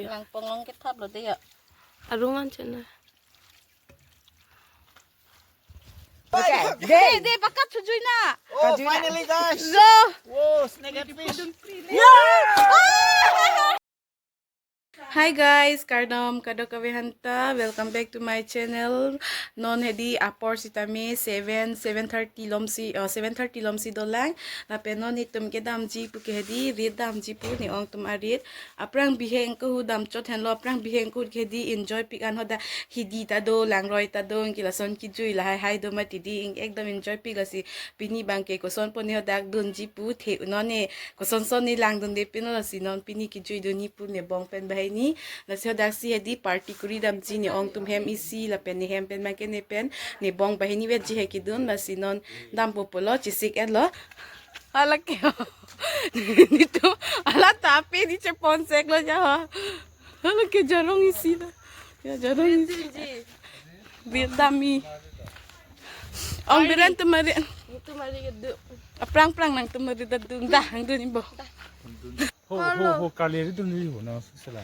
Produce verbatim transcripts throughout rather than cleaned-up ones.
Langpong along kethap lo de ya. Arung an chena. Okay, de, de, bakat sujui na. Oh, finally, guys. So. Whoa, snake and fish. Hi guys, kardom kadokave aphanta. Welcome back to my channel. Non hedi apor sitame seven, seven thirty lomsi, oh, seven thirty lomsi dolang. Lapen non netum kedamji pu ke hedi rit damji pu, ne-ong atum arit. Aphrang bihek ko hu damchot henlo, aphrang bihek ko hu ke hedi enjoypik an hadak hidi ta do, langroi ta do, anke lason kejui lahai hai do mati di, ing ekdom enjoypik. Lasi pini abangke kosonpo ne hadak dunji pu, the non ne kosonson ne langdunde pinlo, lasi non pini kejui dunji pu ne bong pen banghini. Lasi hadaksi hedi party kuri damji, ne-ong atum hem isi lapen ne hem pen abangke ne pen ne bong banghini vetji he kedun. Lasi non dampo pulo, chesik-etlo. Hala ke. Netum hala tapi ne chepon sek lo ja ha. Hala ke jarong isi ta. Ya, jarong isi. Rit damji. Rit damji. Ong biren tumari. Tumari kedo. Aphrang-phrang nangtum rit ta dun, dah, nangdun imbo. Ho, ho, ho, kali ri dun ri ho na sela.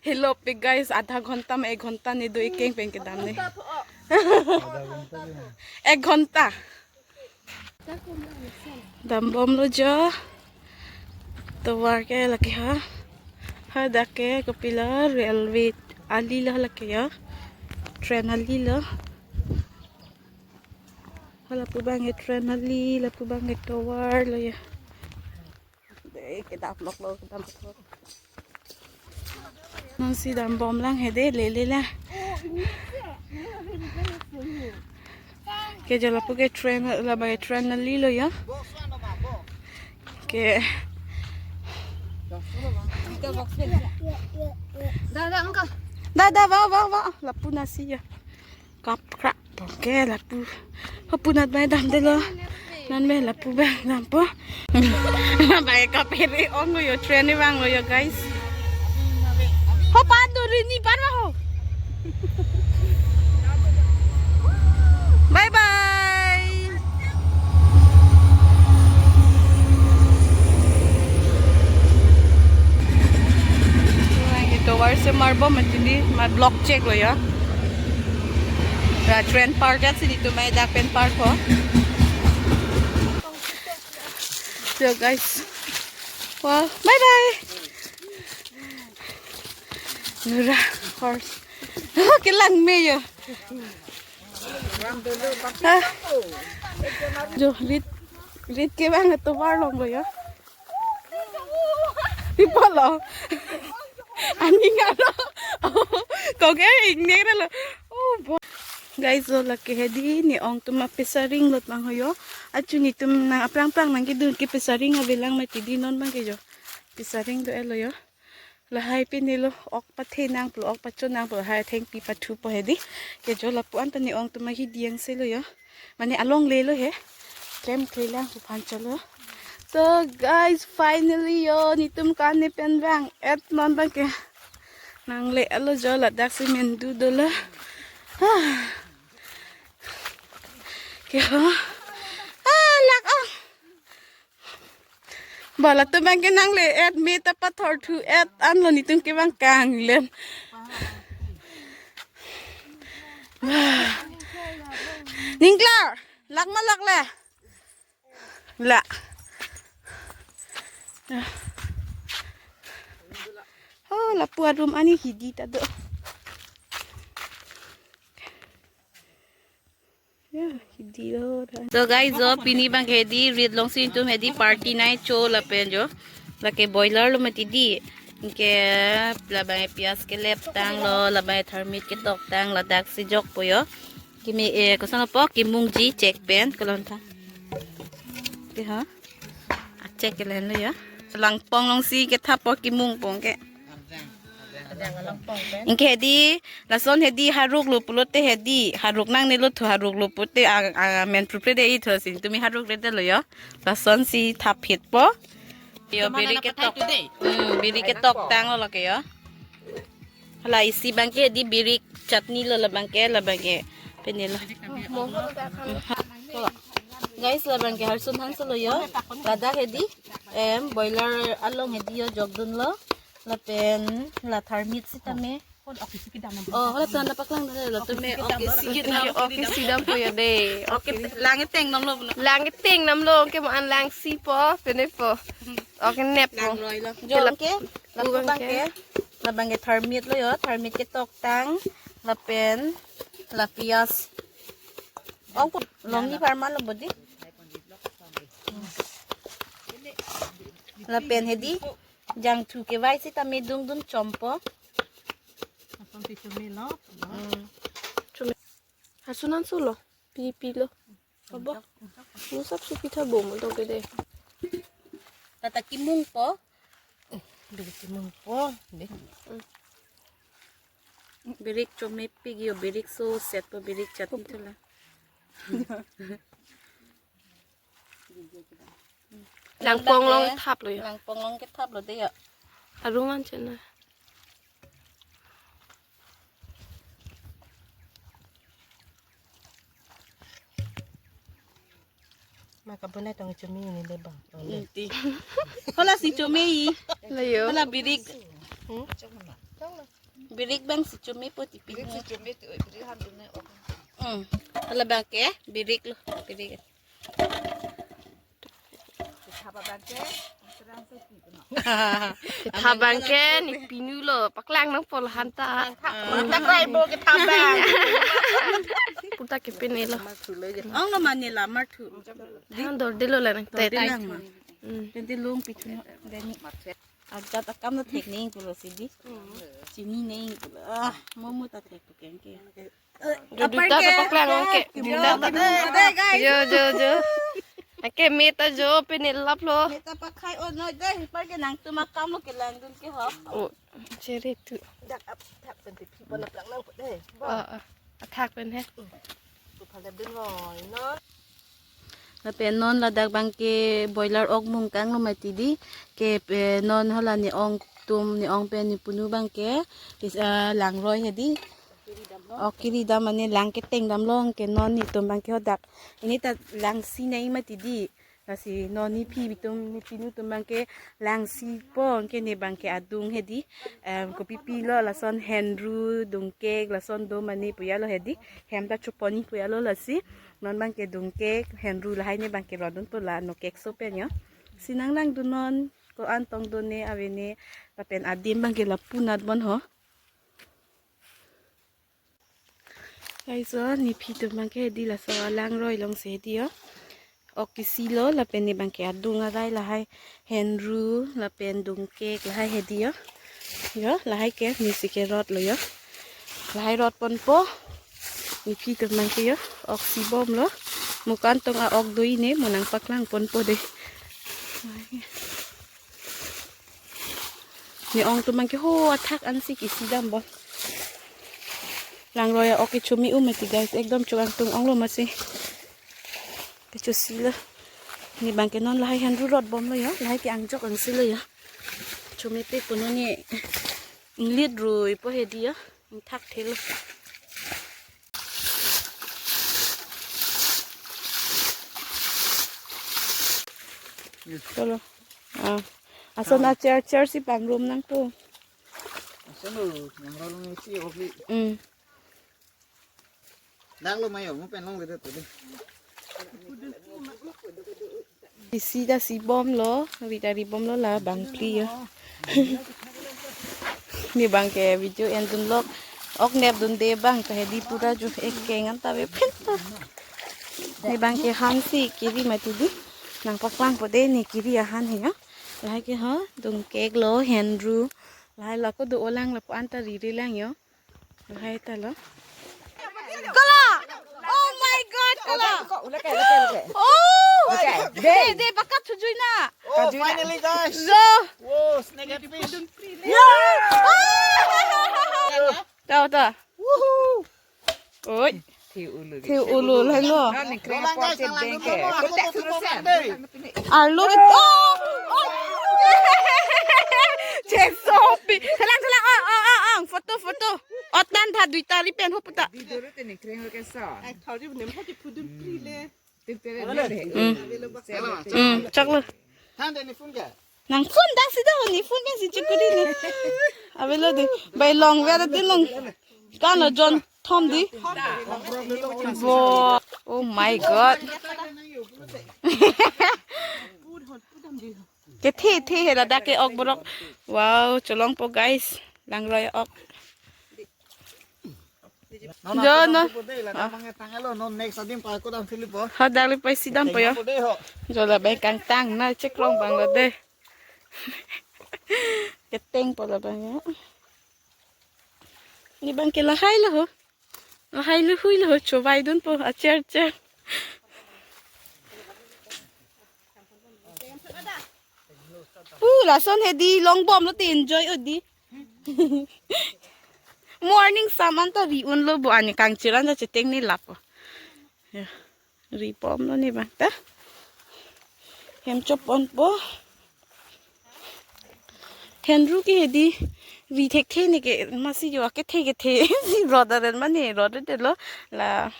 Hello pe guys, adha ghonta ma ek ghonta ne do, ekeng pen kedam ne. Ek ghonta. Dambomlo jo. Tovar ke lake ha. Hadak ke kopilo, railway ali lo lake ya. Train ali lo. Hala pu abangke train ali, lapu abangke tovar lo ya. De, kedam lok lo, kedam lok lo. Non si dambomlang hedi, lele la. Ke jo lapu ke train, labang train ali lo ya. Ke. Da, da, uncle. Da, da, va, va, va. Lapu nasi ya. Kap krak. Oke, lapu. Ho punat bai damdelo. Non me lapu bai dampo. Bai kapere ong lo yo, train ni vang lo yo, guys. Ho pan do rini pan ma ho. Bye bye. Ito war se marbom atindi, mar block check lo ya. Ra train park at sini tu mai dak pen park ho. So guys. Well, bye bye. Nura horse. Kelang me yo. Ah. Jo rit, rit ke bang atovar along lo ya. People lo. Ani ngaro. Kok e ingne lo. Oh, bo-, guys, jo lake hedi ne-ong atum apesaring lot mang ho yo. Achu netum nang aphrang-phrang nangkedun ke pesaring avelang mati di, non abangke jo pesaring do-et lo yo. Lahai pini lo ok pathe nangpo, ok pacho nangpo, lahai thengpi pathupo hedi. Ke jo lapu anta ne-ong atum ahidi angse lo yo. Mane alongle lo he. Klem klelang pu phan cholo. So guys, finally yo, netum kan ne pen vang-et, non abangke nangle-et lo jo, ladak si mendu dolo. Ah. Ke ho. Ah, lak oh. Ba latum abangke nangle-et, me ta pathor thu-et an lo, netum ke bang kanglem. Ning klar, lak ma lak le. La. Oh, lapu arum ani hidi ta do. Ya, hidi lo da. So guys, jo pini abangke hedi rit along si netum hedi party nai cho lapen jo. Lake boiler lo mati di. Ke labang pias keleptang lo, labang tharmit ketoktang, ladak si jokpo yo. Kimi, eh, koson po kimungji check pen kolon tha. Ke ha? A check ke len lo ya. Langpong along si kethappo kimung pong ke. Anke hedi, lason hedi haruk lo pulote hedi, haruk nangne lo thu, haruk lo pulote a, a, men prupre de i thu, si netum haruk re de lo yo. Lason si thap hitpo. Yo, biri ketok. Hmm, biri ketoktang lo lake yo. Hala isi abangke di biri chutney lo, labangke, labangke. Pene lo. Guys, labangke harsun hanso lo yo. Ladak hedi, em, boiler along hedi yo jokdun lo. Lapen la tharmit sitame. Oh, hala tan paklang dale, la tame. Okay, okay, okay, okay, sidam po ya de. Okay, lang-eteng namlo. Lang-eteng namlo, ke mo-an langsi po, pene po. Okay, nep po. Langroi lo. Jo, okay. Lapu abang ke, labang ke tharmit lo yo, tharmit ketoktang, lapen la piyas. Ong pu, longni parman lo bodi. Lapen hedi, jangthu kevai sitame dungdun chompo. Asonsi chome lo. Hmm. Chome. Hasunan sulo, pi pi lo. Abo. Mo sapsi pitha bom to ke de. Tata kimung po. Birik kimung po. Birik chome pik yo, birik so set po, birik chat pu la. Langpong along thap lo ya. Langpong along kethap lo de ya. Arungan chena. Maka bonai tong chome ini lebang. Inti. Hala si chome i. Layo. Hala birik. Hmm? Birik abang si chome po tipin. Birik si chome tu, birik ham tu ne. Hmm. Hala abang ke birik lo, birik. Ketha abang ke, ketha abang ke ne pinu lo, paklang nangpo la han ta. Mata kai bo ketha abang. Puta ke pene lo. Ong lo mane la marthu. Han dorde lo la nang. Dorde lang ma. Hmm. Tente long pithu no. Deni. Ajat akam no thek neng pulo sidi. Chini neng pulo. Ah, momo ta thek tu keng ke. Jo, duta ta paklang ong ke. Duta ta. Yo, jo, jo. Ake meta jo, pene lap lo. Meta pakhai o noi de, par ke nangtum akam lo ke langdun ke ho. Oh, chere tu. Dak ap thak pen pi pon aplang nang de. Oh, oh. Athak pen he. Tu phala dun noi no. Lapen non ladak abang ke boiler ok mungkang lo mati di. Ke, eh, non hala ne ong tum, ne ong pen ne punu abang ke, is, eh, langroi hedi. Ok kiri dam mane lang keteng dam lo ke non netum abang ke hadak. Ini ta langsi nai mati di. Lasi non nephi bitum, nepinu tum abang ke langsi po ke ne abang ke adung hedi. Em, kopi pi lo lason henru dungkek lason do mane pu ya lo hedi. Hem ta choponi pu ya lo lasi. Non abang ke dungkek, henru lahai ne abang ke rodun to la no kekso pen yo. Si nang langdun non, ko-an tong done avene, lapen adim abang ke lapu nat bon ho. Guys, o, nephi tum abang ke hedi laso alangroi along si hedi yo. Ok isi lo, lapen ne abang ke adung arai lahai henru, lapen dungkek lahai hedi yo. Yo, lahai ke, ne si ke rot lo yo. Lahai rot ponpo. Nephi tum abang ke yo, ok si bom lo. Mo ko-an tong a-ok do-i ne, mo nangpaklang ponpo de. Ne ong tum abang ke ho athak ansi kisi dam bom. Langroi a-ok ke chome u mati guys, ekdom chok angtung ong lo masi. Kecho si lo. Ne abang ke non lahai henru rot bom lo yo, lahai ke angjok angsi lo yo. Chome pe puno ne inglit rui po hedi yo, ingthak thelo. Cholo. Ah. Ason a chair, chair si pangrum nangpo. Ason lo, nang rolong isi oki. Hmm. Nang lo mayo, mo pen longledet tu de. Isi ta si bom lo, ri ta ri bom lo la bangphli yo. Ne abang ke video endun lo. Ok nepdunde abang ta hedi pura jo ek keng an ta ve phen ta. Ne abang ke han si kiri mati di. Nangpaklangpo de ne kiri ahan he yo. Lahai ke ho, dungkek lo, henru. Lahai la ko do-o lang lapu-an ta riri lang yo. Lahai ta lo. Kola! Oh my God, kola! Ula ke, ula ke, ula ke. Oh! Ula ke. De, de, bakat sujui na. Oh, finally, guys. Zo. Whoa, snake and fish. Yeah! Ah! Tau ta. Woohoo! Oi. Thiu ulu. Thiu ulu lo lo. Nang kring apor chet deng ke. Arlo ke. Oh! Oh! Chesopi. Selang, selang. Ang, ang, ang, ang. Foto, foto. Otan tha duita ri pen ho puta. Video ro te ne kring lo ke so. Ai, thau ji nem ho ji phudun pri le. Tip tere le. Hmm. Hmm, chak lo. Than de ne phone ke. Nang phone dak si do ni, phone pen si chikuri ni. Avelo dei. Bai long ver dei long. Kan lo John thom dei. Bo. Oh my God. Kethe the he ladak ke ok borok. Wow, cholongpo guys. Langroi ok. Jo, no. Hadak le paisi dampo jo. Jo, labang kangtang na chekrong abang lo dei. Ketengpo labang ya. Ne abang ke lahai lo ho. Lahai lo hui lo ho, chobai dunpo acher cher. Pu, lason he dei, longbom lo te enjoy o dei. Morning saman ta ri unlo bo, ani kangchir an ta cheteng ne lapo. Ya. Ri pom lo ne abang ta. Hem choponpo. Henru ke he dei ri thekthe ne ke masi jo kethe kethe. Si rod aren mane rod de lo la.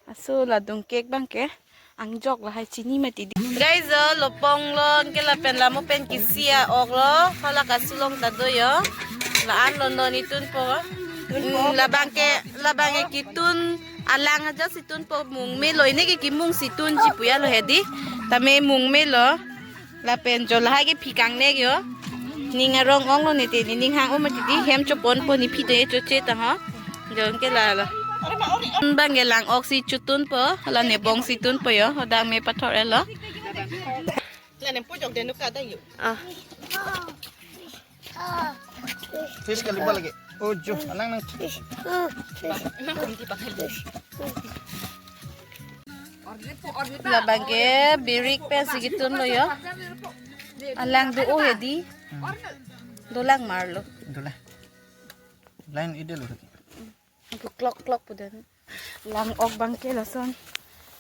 Aso la dungkek abang ke angjok lahai chini mati dei. Guys, jo lopong lo ke lapen la mo pen kisi a-ok lo. Hala kasulong ta do jo. La-an lo non itunpo. Hmm, labang ke, labang ke kitun alang aja si tunpo, mung me lo, ne ke kimung si tunji pu ya lo he dei. Tame mung me lo. Lapen jo lahai ke phi kangnek jo. Ning arong ong lo ne te, ne ning hang-o mati dei, hem choponpo ne phi te choche ta ho. Jo ke la lo. Abang ke lang-ok si chotunpo, la ne bong si tunpo jo, hadak me pathor-et lo. La ne pu jok denu ka da jo. Ah. Fish kali ba lagi. Oh, jo, alang nang. Labang ke birik pen si kitun lo jo. Alang do o he dei. Dolang mar lo. Dolang. Line ide lo. Klok klok pu den. Lang-ok abang ke lason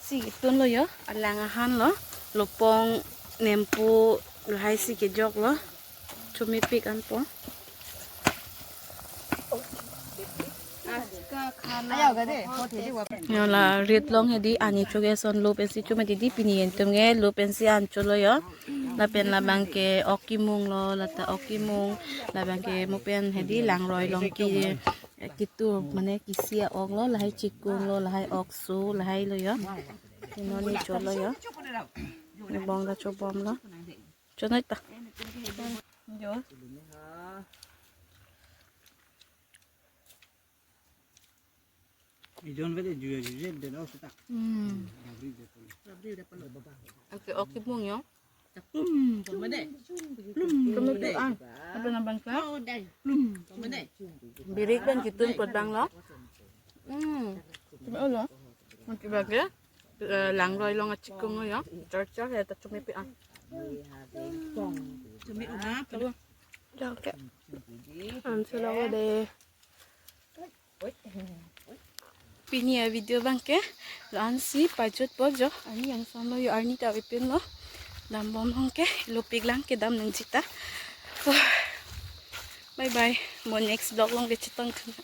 si kitun lo jo. Alang ahan lo. Lopong nempu lahai si kejok lo. Chomepik anpo. Jo la rit long he dei, ani choke son lo pen si chomati dei, pini entum ke lo pen si an cholo jo. Lapen labang ke ok kimung lo, lata ok kimung, labang ke mo pen he dei langroi long ke. Kitu mane kisi a-ok lo, lahai chikung lo, lahai ok so, lahai lo jo. Ino ne cholo jo. Ne bong ta chobom lo. Chonoi ta. Jo. Ijon vede juya juya de no seta. Hmm. Rabri de polo. Oke, oke, bung jo. Plum, plum de. Plum, plum de. Ah, apa nang bangsa? Oh, dai. Plum, plum de. Birik pen kitun po abang lo. Hmm. Cuma lo. Mungkin bagi. Eh, langroi long achikung jo. Chor chor ya ta chomepik an. Chomepik ma. Oke. An solo de. Pini a-video abang ke la-an si pajutpo jo. Arni angsam lo jo, arni ta avepin lo. Dambom long ke, lopik lang kedam nangji ta. Bye bye. Mo next vlog long kechetong thun.